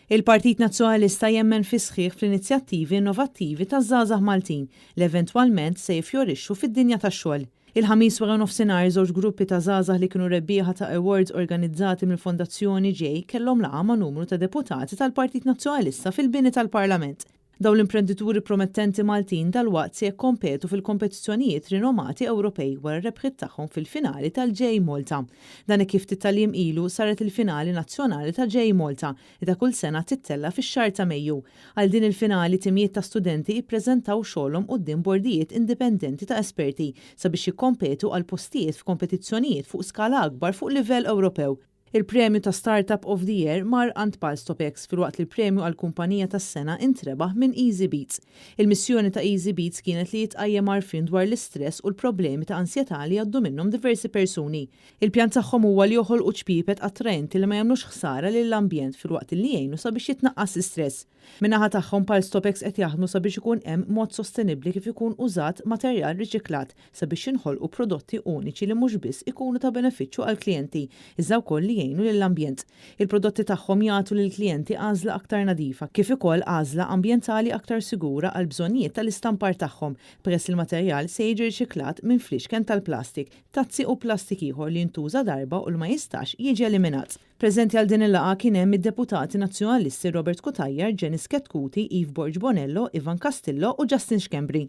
Il-Partit Nazzjonalista jemmen fis-sħiħ fl-inizjattivi innovattivi taż-żgħażagħ Maltin li eventwalment se jiffjorixxu fid-dinja tax-xogħol. Il-Ħamis wara nofsinhar żewġ gruppi ta' żgħażagħ li kienu rebbieħa ta' awards organizzati mill-Fondazzjoni J kellhom laqgħa ma' numru ta' deputati tal-Partit Nazzjonalista fil-bini tal-Parlament. Dawn l-imprendituri promettenti Maltin dalwaqt se jikkompetu fil-kompetizzjonijiet rinomati Ewropej wara r-rebħiet tagħhom fil-finali tal-J Malta. Dan hekk kif ftit tal-jiem ilu saret il-finali nazzjonali ta' J Malta li ta' kull sena tittella' fix-xahar ta' Mejju. Għal din il-finali timijiet ta' studenti ippreżentaw xogħolhom quddiem bordijiet indipendenti ta' esperti sabiex jikkompetu għal postijiet f'kompetizzjonijiet fuq skala akbar fuq livell Ewropew. Il-premju ta' Startup of the Year mar għand Palstopex filwaqt li l-premju għall-Kumpanija tas-Sena intrebaħ minn Easy Beats. Il-missjoni ta' Easy Beats kienet li jitqajjem għarfien dwar l-istress u l-problemi ta' ansjetà li jgħaddu minnhom diversi persuni. Il-pjan tagħhom huwa li joħolqu ċpiepet attraenti li ma jagħmlux ħsara lill-ambjent filwaqt li jgħinu sabiex jitnaqqas l-istress. Min-naħa tagħhom Palstopex qed jaħdmu sabiex ikun hemm mod sostenibbli kif ikun użat materjal riċiklat sabiex jinħolqu prodotti uniċi li mhux biss ikunu ta' benefiċċju għall-klijenti, iżda wkoll li jgħinu lill-ambjent. Il-prodotti tagħhom jagħtu lill-klijenti għażla aktar nadifa, kif ukoll għażla ambjentali aktar sigura għall-bżonnijiet tal-istampar tagħhom, peress li l-materjal se jiġi riċiklat minn fliexken tal-plastik, tazzi u plastik ieħor li jintuża darba u li ma jistax jiġi eliminat. Preżenti għal din il-laqgħa kien hemm id-Deputati Nazzjonalisti Robert Cutajar, Janice Chetcuti, Eve Borg Bonello, Ivan Castillo u Justin Schembri.